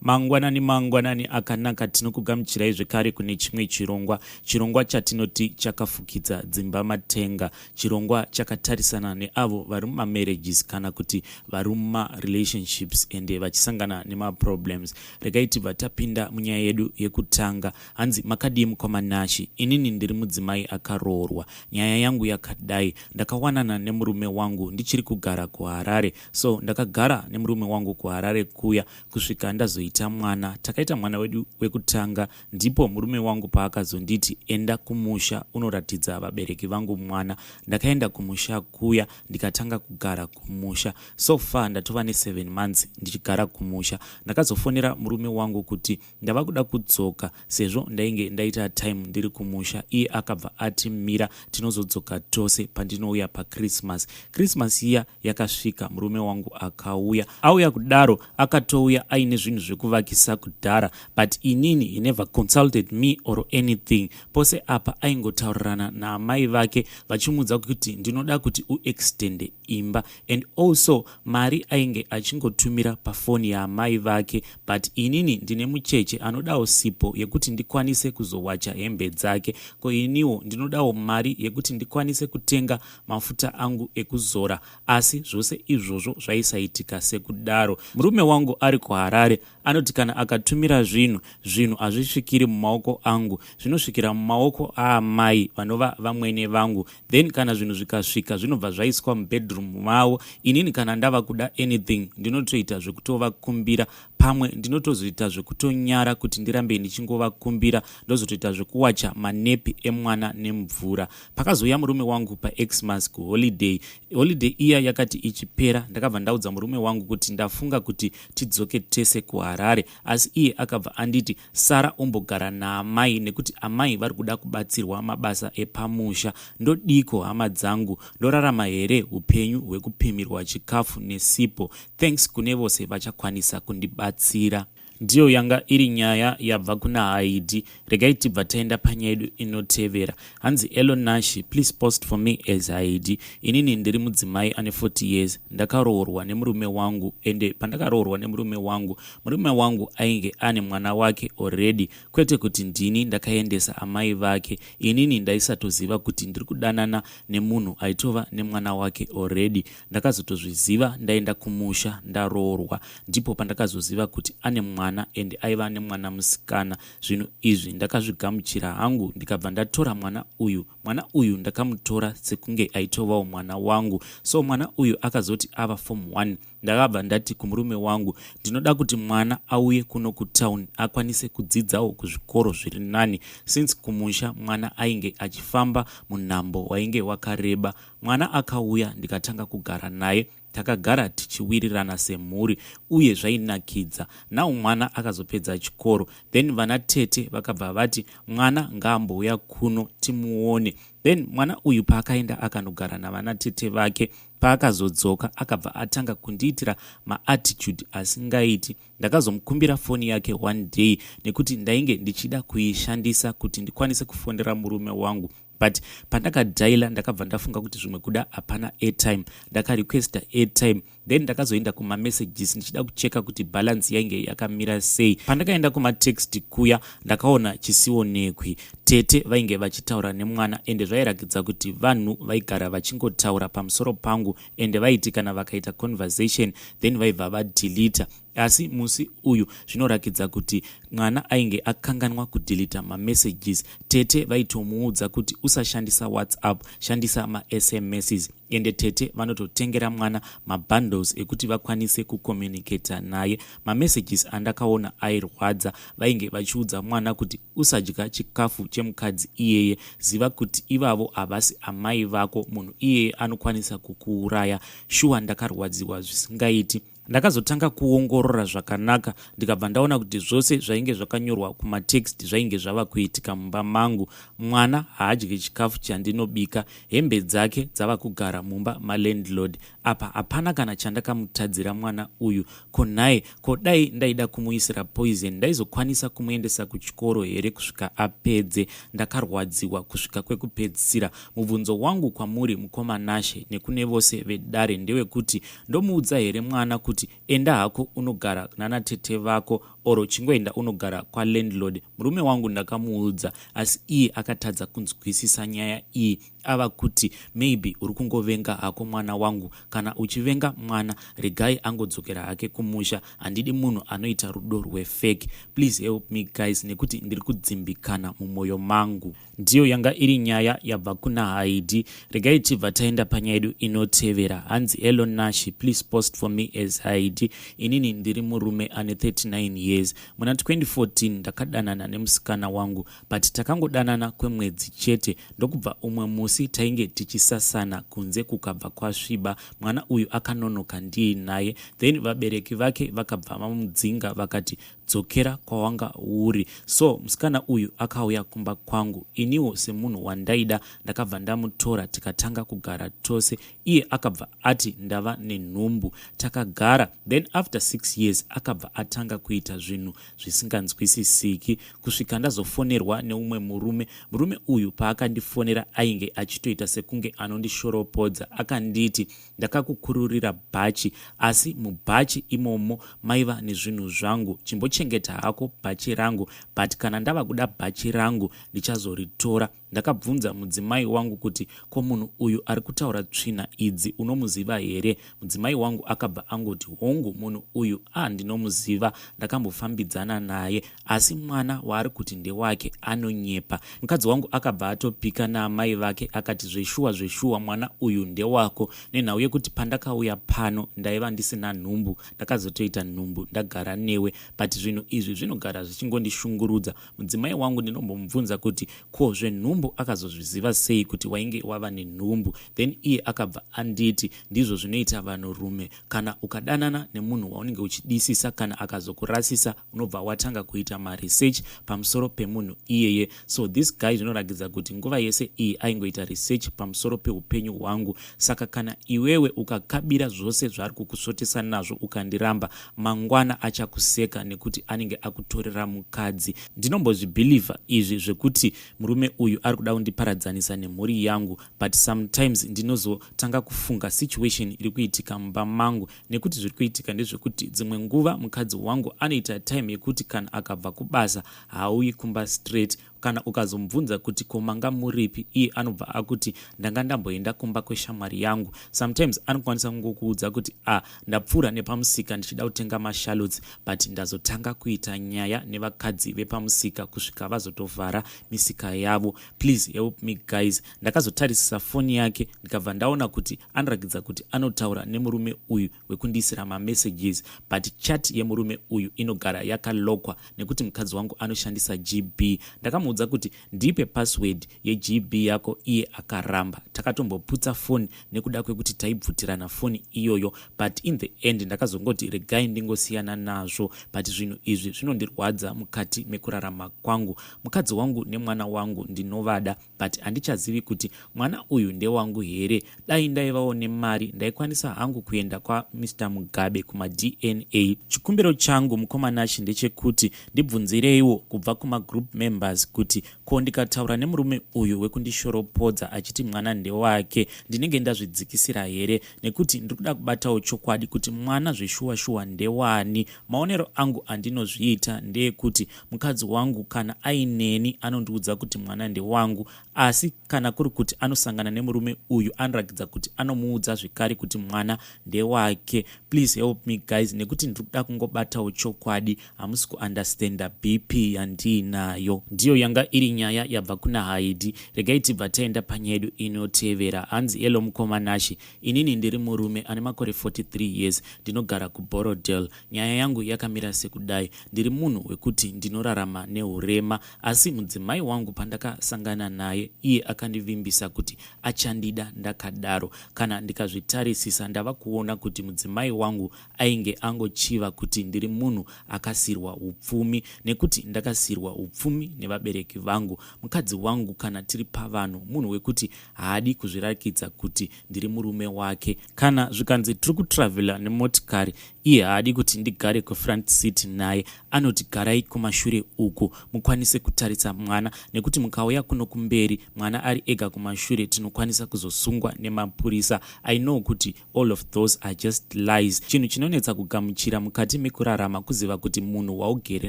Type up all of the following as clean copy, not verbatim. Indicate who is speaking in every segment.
Speaker 1: Mangwanani mangwanani akanaka, tinokugamuchirai zvekare kune chimwe chirongwa, chirongwa chatinoti Chakafukidza Dzimba Matenga, chirongwa chakatarisana neavo vari mumamarriages kana kuti vari mumarelationships ende vachisangana nemaproblems. Regai tibva tapinda munyaya yedu yekutanga. Hanzi, makadii mukoma Nashy? Inini ndiri mudzimai akaroorwa. Nyaya yangu yakadai, ndakawanana nemurume wangu ndichiri kugara kuHarare. So ndakagara nemurume wangu kuHarare kuya kusvika ndazoita mwana. Takaita mwana wedu wekutanga, ndipo murume wangu paakazonditi enda kumusha unoratidza vabereki vangu mwana. Ndakaenda kumusha kuya ndikatanga kugara kumusha. So far ndatova ne7 months ndichigara kumusha. Ndakazofonera murume wangu kuti ndava kuda kudzoka sezvo ndainge ndaita time ndiri kumusha. Iye akabva ati mira, tinozodzoka tose pandinouya paChristmas. Christmas iya yakasvika, murume wangu akauya. Auya kudaro akatouya aine zvinhu zvekuvakisa kudhara, but inini he never consulted me or anything. Pose apa aingotaurirana naamai vake vachimuudza kuti ndinoda kuti uextende imba, and also mari ainge achingotumira pafoni yaamai vake. But inini ndine mucheche anodawo sipo yekuti ndikwanise kuzowacha hembe dzake. Ko iniwo ndinodawo mari yekuti ndikwanise kutenga mafuta angu ekuzora, asi zvose izvozvo zvaisaitika sekudaro. Murume wangu ari kuHarare anoti kana akatumira zvinhu, zvinhu hazvisvikiri mumaoko angu, zvinosvikira mumaoko aamai vanova vamwene vangu. Then kana zvinhu zvikasvika, zvinobva zvaiswa mubedroom mavo. Inini kana ndava kuda anything, ndinotoita zvekutovakumbira. Pamwe ndinotozoita zvekutonyara kuti ndirambe ndichingovakumbira, ndozotoita zvekuwacha manepi emwana nemvura. Pakazouya murume wangu paXmas kuholiday, holiday iya yakati ichipera, ndakabva ndaudza murume wangu kuti ndafunga kuti tidzoke tese kuHarare, asi iye akabva anditi sara umbogara naamai nekuti amai vari kuda kubatsirwa mabasa epamusha. Ndodiko hama dzangu? Ndorarama here upenyu hwekupimirwa chikafu nesipo? Thanks kune vose vachakwanisa kundibatsira. Ndiyo yanga iri nyaya yabva kuna Haidi. Regai tibva taenda panyaya yedu inotevera. Hanzi, "Hello Nashi, please post for me as Haidi. Inini ndiri mudzimai ane 40 years. Ndakaroorwa nemurume wangu, ende pandakaroorwa nemurume wangu, murume wangu ainge ane mwana wake already. Kwete kuti ndini ndakaendesa amai vake. Inini ndaisatoziva kuti ndiri kudanana nemunhu aitova nemwana wake already. Ndakazotozviziva ndaenda kumusha ndaroorwa, ndipo pandakazoziva kuti ane mwana, ende aiva nemwana musikana. Zvinhu izvi ndakazvigamuchira hangu, ndikabva ndatora mwana uyu. Mwana uyu ndakamutora sekunge aitovawo mwana wangu. So mwana uyu akazoti ava form 1, ndakabva ndati kumurume wangu ndinoda kuti mwana auye kuno kutown akwanise kudzidzawo kuzvikoro zviri nani, since kumusha mwana ainge achifamba munhambo wainge wakareba. Mwana akauya, ndikatanga kugara naye. Takagara tichiwirirana semhuri uye zvainakidza. Now mwana akazopedza chikoro, then vana tete vakabva vati mwana ngaambouya kuno timuone. Then mwana uyu paakaenda akanogara navana tete vake, paakazodzoka akabva atanga kundiitira maattitude asingaiti. Ndakazomukumbira foni yake one day nekuti ndainge ndichida kuishandisa kuti ndikwanise kufonera murume wangu, but pandakadhaila ndakabva ndafunga kuti zvimwe kuda hapana airtime. Ndakarequesta airtime, then ndakazoenda kumamessages ndichida kucheka kuti balance yainge yakamira sei. Pandakaenda kumatext kuya, ndakaona chisionekwi. Tete vainge vachitaura nemwana, ende zvairakidza kuti vanhu vaigara vachingotaura pamusoro pangu, ende vaiti kana vakaita conversation then vaibva vadelita. Asi musi uyu zvinorakidza kuti mwana ainge akanganwa kudelita mamessages. Tete vaitomuudza kuti usashandisa WhatsApp, shandisa maSMSs, ende tete vanototengera mwana mabundles ekuti vakwanise kucommunicata naye. Mamessages andakaona airwadza. Vainge vachiudza mwana kuti usadya chikafu chemukadzi iyeye, ziva kuti ivavo havasi amai vako, munhu iyeye anokwanisa kukuuraya. Shuwa ndakarwadziwa zvisingaiti. Ndakazotanga kuongorora zvakanaka, ndikabva ndaona kuti zvose zvainge zvakanyorwa kumatext zvainge zvava kuitika mumba mangu. Mwana haadyi chikafu chandinobika, hembe dzake dzava kugara mumba malandlord. Apa hapana kana chandakamutadzira mwana uyu. Ko nhai, ko dai ndaida kumuisira poison, ndaizokwanisa kumuendesa kuchikoro here kusvika apedze? Ndakarwadziwa kusvika kwekupedzisira. Mubvunzo wangu kwamuri mukoma Nashe nekune vose vedare ndewekuti ndomuudza here mwana kuti enda hako unogara nana tete vako? Or chingoenda unogara kwalandlord. Murume wangu ndakamuudza, asi iye akatadza kunzwisisa nyaya iyi. Ava kuti maybe uri kungovenga hako mwana wangu. Kana uchivenga mwana, regai angodzokera hake kumusha. Handidi munhu anoita rudo rwefake. Please help me guys, nekuti ndiri kudzimbikana mumwoyo mangu. Ndiyo yanga iri nyaya yabva kuna Haidi. Regai tibva taenda panyaya yedu inotevera. Hanzi, "Hello Nashi, please post for me as Haidi. Inini ndiri murume ane 39 years. Muna 2014 ndakadanana nemusikana wangu, but takangodanana kwemwedzi chete. Ndokubva umwe musi tainge tichisasana kunze, kukabva kwasviba. Mwana uyu akanonoka ndiinaye. Then vabereki vake vakabva vamudzinga, vakati dzokera kwawanga uri. So musikana uyu akauya kumba kwangu. Iniwo semunhu wandaida ndakabva ndamutora, tikatanga kugara tose. Iye akabva ati ndava nenhumbu. Takagara. Then after 6 years akabva atanga kuita zvinhu zvisinganzwisisiki, kusvika ndazofonerwa neumwe murume. Murume uyu paakandifonera ainge achitoita sekunge anondishoropodza. Akanditi ndakakukururira bhachi, asi mubhachi imomo maiva nezvinhu zvangu. Chimbochengeta hako bhachi rangu, but kana ndava kuda bhachi rangu ndichazoritora. Ndakabvunza mudzimai wangu kuti ko munhu uyu ari kutaura tsvina idzi unomuziva here? Mudzimai wangu akabva angoti hongu, munhu uyu a ndinomuziva, ndakambofambidzana naye, asi mwana waari kuti ndewake anonyepa. Mukadzi wangu akabva atopika naamai vake, akati zveshuwa zveshuwa mwana uyu ndewako, nenhau yekuti pandakauya pano ndaiva ndisina nhumbu, ndakazotoita nhumbu ndagara newe. But zvinhu izvi zvinogara zvichingondishungurudza. Mudzimai wangu ndinombomubvunza kuti ko zvenhumbu akazozviziva sei, kuti wainge wava nenhumbu? Then iye akabva anditi ndizvo zvinoita vanhurume, kana ukadanana nemunhu waunenge uchidisisa, kana akazokurasisa unobva watanga kuita maresearch pamusoro pemunhu iyeye. So this guy zvinoratidza kuti nguva yese iyi aingoita research pamusoro peupenyu hwangu. Saka kana iwewe ukakabira zvose zvaari kukusvotesa nazvo, ukandiramba, mangwana achakuseka nekuti anenge akutorera mukadzi. Ndinombozvibhilivha izvi zvekuti murume uyu ari kuda kundiparadzanisa nemhuri yangu, but sometimes ndinozotanga kufunga situation iri kuitika mumba mangu, nekuti zviri kuitika ndezvekuti dzimwe nguva mukadzi wangu anoita time yekuti kana akabva kubasa haauyi kumba straight. Kana ukazomubvunza kuti ko manga muripi, iye anobva akuti ndanga ndamboenda kumba kweshamwari yangu. Sometimes anokwanisa kungokuudza kuti a ah, ndapfuura nepamusika ndichida kutenga mashallots, but ndazotanga kuita nyaya nevakadzi vepamusika kusvika vazotovhara misika yavo. Please help me guys. Ndakazotarisisa foni yake, ndikabva ndaona kuti anoratidza kuti anotaura nemurume uyu wekundiisira mamessages, but chat yemurume uyu inogara yakalokwa nekuti mukadzi wangu anoshandisa GB. Ndakamuudza kuti ndipe password yeGB yako, iye akaramba. Takatomboputsa foni nekuda kwekuti taibvutirana foni iyoyo, but in the end ndakazongoti regai ndingosiyana nazvo. But zvinhu izvi zvinondirwadza mukati mekurarama kwangu. Mukadzi wangu nemwana wangu ndinovada, but handichazivi kuti mwana uyu ndewangu here. Dai ndaivawo nemari ndaikwanisa hangu kuenda kwaMr Mugabe kumaDNA. Chikumbiro changu, mukoma Nashi, ndechekuti ndibvunzireiwo kubva kumagroup members kuti ko ndikataura nemurume uyu wekundishoropodza achiti mwana ndewake, ndinenge ndazvidzikisira here? Nekuti ndiri kuda kubatawo chokwadi kuti mwana zveshuwa shuwa ndewani. Maonero angu andinozviita ndeyekuti mukadzi wangu kana aineni anondiudza kuti mwana ndewangu, asi kana kuri kuti anosangana nemurume uyu anoratidza kuti anomuudza zvekare kuti mwana ndewake. Please help me guys, nekuti ndiri kuda kungobatawo chokwadi. Hamusi kuunderstanda BP yandiinayo. Ndiyo yanga iri nyaya yabva kuna Haidi. Regai tibva taenda panyaya yedu inotevera. Hanzi, "Hello mukoma Nashi, inini ndiri murume ane makore 43 years, ndinogara kuBorrowdale. Nyaya yangu yakamira sekudai. Ndiri munhu wekuti ndinorarama neurema, asi mudzimai wangu pandakasangana naye iye akandivimbisa kuti achandida ndakadaro. Kana ndikazvitarisisa ndava kuona kuti mudzimai wangu ainge angochiva kuti ndiri munhu akasirwa upfumi, nekuti ndakasirwa upfumi nevabereki." vabereki vangu. Mukadzi wangu kana tiri pavanhu munhu wekuti haadi kuzvirakidza kuti ndiri murume wake. Kana zvikanzi tiri kutravela nemotikari iye haadi kuti ndigare kufront seat naye. Anoti garai kumashure uku mukwanise kutarisa mwana nekuti mukauya kuno kumberi mwana ari ega kumashure tinokwanisa kuzosungwa nemapurisa. I know kuti all of those are just lies. Chinhu chinonetsa kugamuchira mukati mekurarama kuziva kuti munhu waugere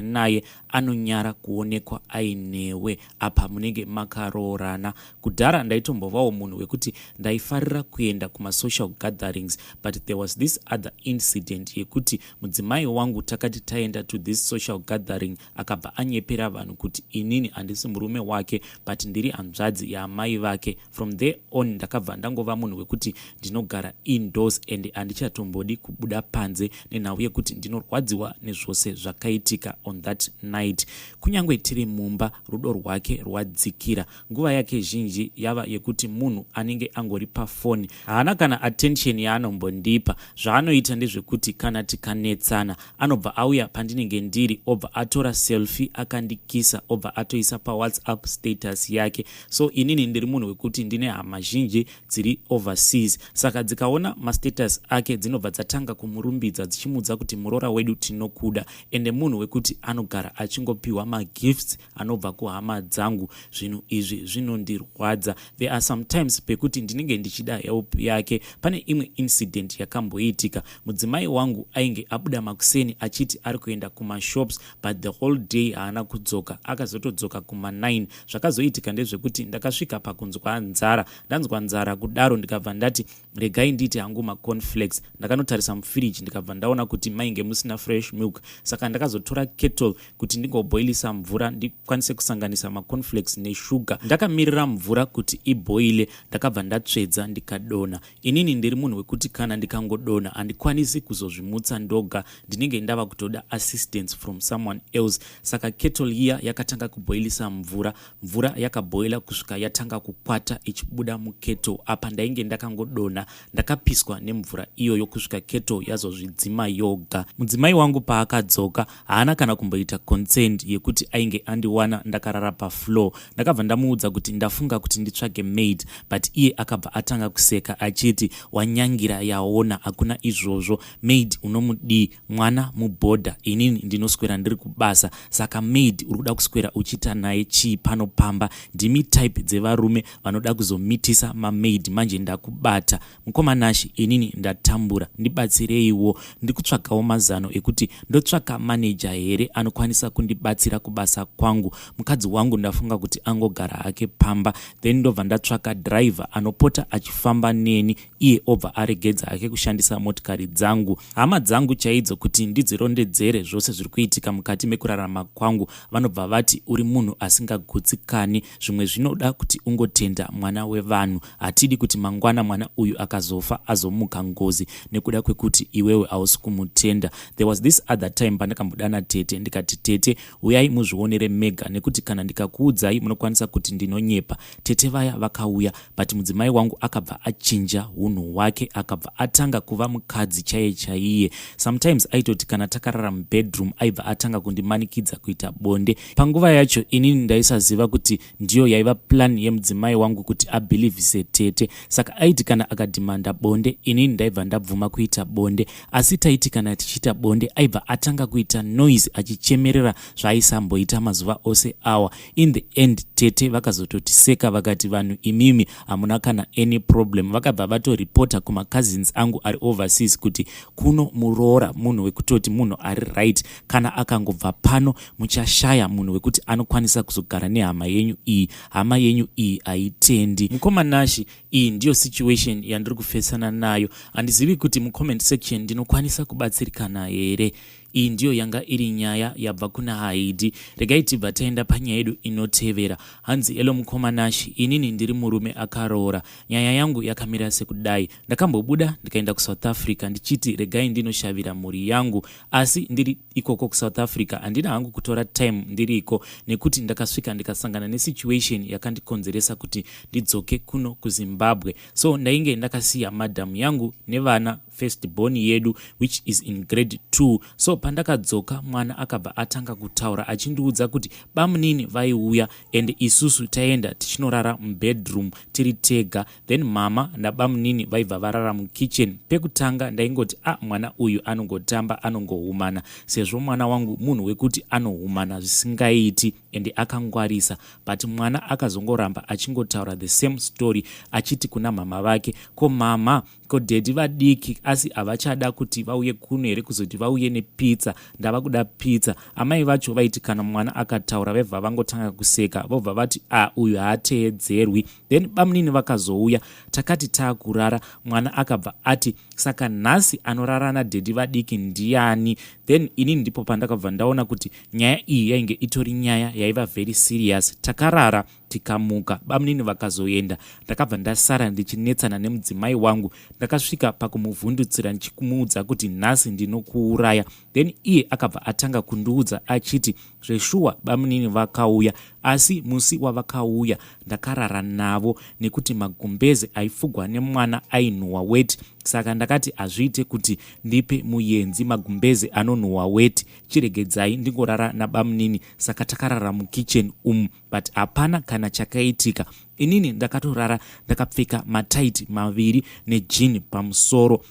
Speaker 1: naye anonyara kuonekwa ainewe apa munenge makaroorana. Kudhara ndaitombovawo munhu wekuti ndaifarira kuenda kumasocial gatherings, but there was this other incident yekuti mudzimai wangu takati taenda to this social gathering, akabva anyepera vanhu kuti inini handisi murume wake but ndiri hanzvadzi yaamai vake. From there on ndakabva ndangova munhu wekuti ndinogara indoors and handichatombodi kubuda panze nenhau yekuti ndinorwadziwa nezvose zvakaitika on that night. Kunyange tiri mumba, rudo rwake rwadzikira. Nguva yake zhinji yava yekuti munhu anenge angori pafoni, haana kana attention yaanombondipa. Zvaanoita ndezvekuti kana tikanetsana anobva auya pandinenge ndiri, obva atora selfie akandikisa, obva atoisa paWhatsApp status yake. So inini ndiri munhu wekuti ndine hama zhinji dziri overseas, saka dzikaona mastatus ake dzinobva dzatanga kumurumbidza dzichimuudza kuti muroora wedu tinokuda. Ende munhu wekuti anogara achingopiwa magifts anobva kuhama dzangu. Zvinhu izvi zvinondirwadza. There are sometimes pekuti ndinenge ndichida help yake. Pane imwe incident yakamboitika, mudzimai wangu ainge abuda makuseni achiti ari kuenda kumashops, but the whole day haana kudzoka, akazotodzoka kuma9. Zvakazoitika ndezvekuti ndakasvika pakunzwa nzara. Ndanzwa nzara kudaro, ndikabva ndati regai ndiite hangu macornflakes. Ndakanotarisa mufiriji, ndikabva ndaona kuti mainge musina fresh milk, saka ndakazotora kettle kuti ndingobhoilisa mvura ndikwanise kusanganisa macornflakes neshuga. Ndakamirira mvura kuti ibhoile, ndakabva ndatsvedza ndikadonha. Inini ndiri munhu wekuti kana ndikangodonha handikwanisi kuzozvimutsa ndoga, ndinenge ndava kutoda assistance from someone else. Saka kettle iya yakatanga kubhoilisa mvura. Mvura yakabhoila kusvika yatanga kukwata ichibuda mukettle. Apa ndainge ndakangodonha, ndakapiswa nemvura iyoyo kusvika kettle yazozvidzima yoga. Mudzimai wangu paakadzoka haana kana kumboita concerned yekuti ainge andiwana ndakarara pafloor. Ndakabva ndamuudza kuti ndafunga kuti nditsvage maid, but iye akabva atanga kuseka achiti wanyangira yaona, hakuna izvozvo, maid unomudii? Mwana mubhodha, inini ndinoswera ndiri kubasa, saka maid uri kuda kuswera uchiita naye chii pano pamba? Ndimi type dzevarume vanoda kuzomitisa mamaid, manje ndakubata. Mukoma Nashi, inini ndatambura, ndibatsireiwo. Ndiri kutsvagawo mazano ekuti ndotsvaka maneja here anokwanisa kundibatsira kubasa kwangu. Mukadzi wangu ndafunga kuti angogara hake pamba, then ndobva ndatsvaka driver anopota achifamba neni, iye obva aregedza hake kushandisa motikari dzangu. Hama dzangu chaidzo kuti ndidzirondedzere zvose zviri kuitika mukati mekurarama kwangu, vanobva vati uri munhu asingagutsikani, zvimwe zvinoda kuti ungotenda mwana wevanhu. Hatidi kuti mangwana mwana uyu akazofa azomuka ngozi nekuda kwekuti iwewe hausi kumutenda. There was this other time pandakambodana tete, ndikati, "Tete, uyai muzvionere mega nekuti kana ndikakuudzai munokwanisa kuti ndinonyepa." Tete vaya vakauya, but mudzimai wangu akabva achinja unhu hwake, akabva atanga kuva mukadzi chaiye chaiye. Sometimes aitoti kana takarara mubedroom aibva atanga kundimanikidza kuita bonde. Panguva yacho inini ndaisaziva kuti ndiyo yaiva plan yemudzimai wangu kuti abhilivhise tete. Saka aiti kana akadhimanda bonde, inini ndaibva ndabvuma kuita bonde, asi taiti kana tichiita bonde aibva atanga kuita noise achichemerera zvaaisamboita mazuva ose awa. In the end tete vakazototiseka, vakati vanhu imimi hamuna kana any problem. Vakabva vatoripota kumacousins angu ari overseas kuti kuno muroora munhu wekutoti munhu ari right, kana akangobva pano muchashaya munhu wekuti anokwanisa kuzogara nehama yenyu iyi, hama yenyu iyi haitendi. Mukoma Nashi, iyi ndiyo situation yandiri kufesana nayo. Handizivi kuti mucomment section ndinokwanisa kubatsirikana here. Iyi ndiyo yanga iri nyaya yabva kuna Haidi. Regai tibva taenda panyaya yedu inotevera. Hanzi, "Hello mukoma Nashi, inini ndiri murume akaroora. Nyaya yangu yakamira sekudai. Ndakambobuda ndikaenda kuSouth Africa ndichiti regai ndinoshavira mhuri yangu, asi ndiri ikoko kuSouth Africa handina hangu kutora time ndiriko nekuti ndakasvika ndikasangana nesituation yakandikonzeresa kuti ndidzoke kuno kuZimbabwe. So ndainge ndakasiya madhamu yangu nevana. first born yedu which is in grade 2. So pandakadzoka mwana akabva atanga kutaura achindiudza kuti bamunini vaiuya and isusu taienda tichinorara mubedroom tiri tega, then mama nabamunini vaibva varara mukitchen. Pekutanga ndaingoti a ah, mwana uyu anongotamba, anongohumana, sezvo mwana wangu munhu wekuti anohumana zvisingaiti and akangwarisa. But mwana akazongoramba achingotaura the same story achiti kuna mama vake, "Ko mama, ko daddy vadiki asi havachada kuti vauye kuno here kuzoti vauye nepizza? Ndava kuda pizza." Amai vacho vaiti kana mwana akataura vaibva vangotanga kuseka, vobva vati, "A ah, uyu haateedzerwi." Then bamunini vakazouya, takati taakurara, mwana akabva ati, "Saka nhasi anorara nadaddy vadiki ndiani?" Then inini ndipo pandakabva ndaona kuti nyaya iyi yainge itori nyaya yaiva very serious. Takarara, tikamuka, bamunini vakazoenda. Ndakabva ndasara ndichinetsana nemudzimai wangu. Ndakasvika pakumuvhundutsira ndichikumuudza kuti, "Nhasi ndinokuuraya." Then iye akabva atanga kundiudza achiti zveshuwa bamunini vakauya, asi musi wavakauya ndakarara navo nekuti magumbeze aifugwa nemwana ainhuhwa weti, saka ndakati hazviite kuti ndipe muyenzi magumbeze anonhuhwa weti, chiregedzai ndingorara nabamunini. Saka takarara mukitchen umu, but hapana kana chakaitika. Inini ndakatorara ndakapfeka matight maviri nejean pamusoro.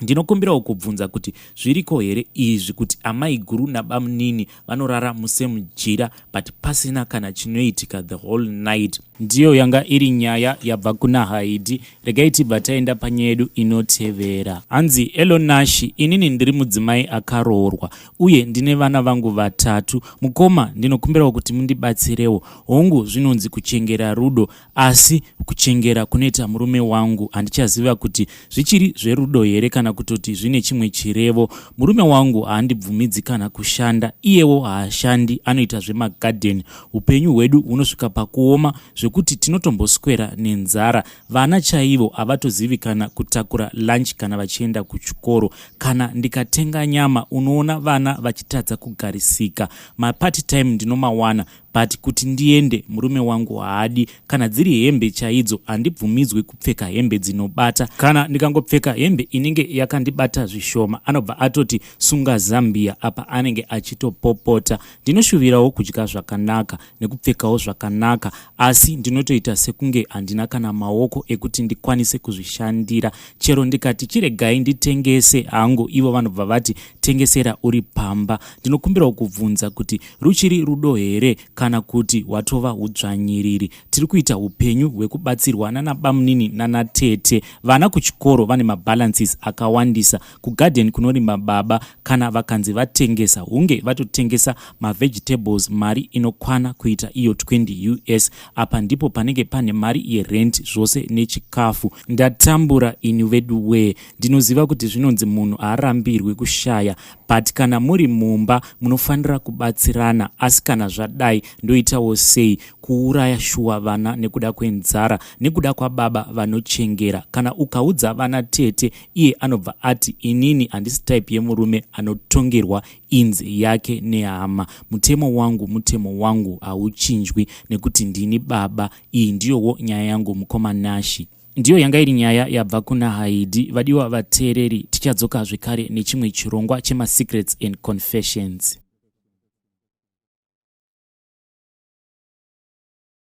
Speaker 1: Ndinokumbirawo kubvunza kuti zviriko here izvi kuti amai guru nabamunini vanorara musame jira but pasina kana chinoitika the whole night? Ndiyo yanga iri nyaya yabva kuna Haidi. Regai tibva taenda panyaya yedu inotevera. Hanzi, "Hello Nashi, inini ndiri mudzimai akaroorwa uye ndine vana vangu vatatu. Mukoma, ndinokumbirawo kuti mundibatsirewo. Hongu, zvinonzi kuchengera rudo, asi kuchengera kunoita murume wangu handichaziva kuti zvichiri zverudo here kana kutoti zvine chimwe chirevo. Murume wangu haandibvumidzi kana kushanda, iyewo haashandi, anoita zvemagadheni. Upenyu hwedu hunosvika pakuoma zvekuti tinotomboswera nenzara. Vana chaivo havatozivi kana kutakura lunch kana vachienda kuchikoro. Kana ndikatenga nyama, unoona vana vachitadza kugarisika. Mapart time ndinomawana, but kuti ndiende murume wangu haadi. Kana dziri hembe chaidzo, handibvumidzwi kupfeka hembe dzinobata. Kana ndikangopfeka hembe inenge yakandibata zvishoma, anobva atoti, 'Sunga zambia.' Apa anenge achitopopota. Ndinoshuvirawo kudya zvakanaka nekupfekawo zvakanaka, asi ndinotoita sekunge handina kana maoko ekuti ndikwanise kuzvishandira. Chero ndikati chiregai nditengese hangu, ivo vanobva vati, 'Tengesera uri pamba.' Ndinokumbirawo kubvunza kuti ruchiri rudo here kana kuti hwatova udzvanyiriri? Tiri kuita upenyu hwekubatsirwa nanabamunini nanatete. Vana kuchikoro vane mabalances akawandisa. Kugadheni kunorima baba, kana vakanzi vatengesa, hunge vatotengesa mavegetables, mari inokwana kuita iyo 20 US. Apa ndipo panenge pane mari yerent zvose nechikafu. Ndatambura ini vedu wee. Ndinoziva kuti zvinonzi munhu haarambirwi kushaya, but kana muri mumba munofanira kubatsirana. Asi kana zvadai ndoitawo sei? Kuuraya shuwa vana nekuda kwenzara, nekuda kwababa vanochengera? Kana ukaudza vana tete, iye anobva ati, 'Inini handisi type yemurume anotongerwa inzi yake nehama. Mutemo wangu mutemo wangu, hauchinjwi nekuti ndini baba.' Iyi ndiyowo nyaya yangu, mukoma Nashi." Ndiyo yanga iri nyaya yabva kuna Haidi. Vadiwa vateereri, tichadzoka zvekare nechimwe chirongwa chemaSecrets and Confessions.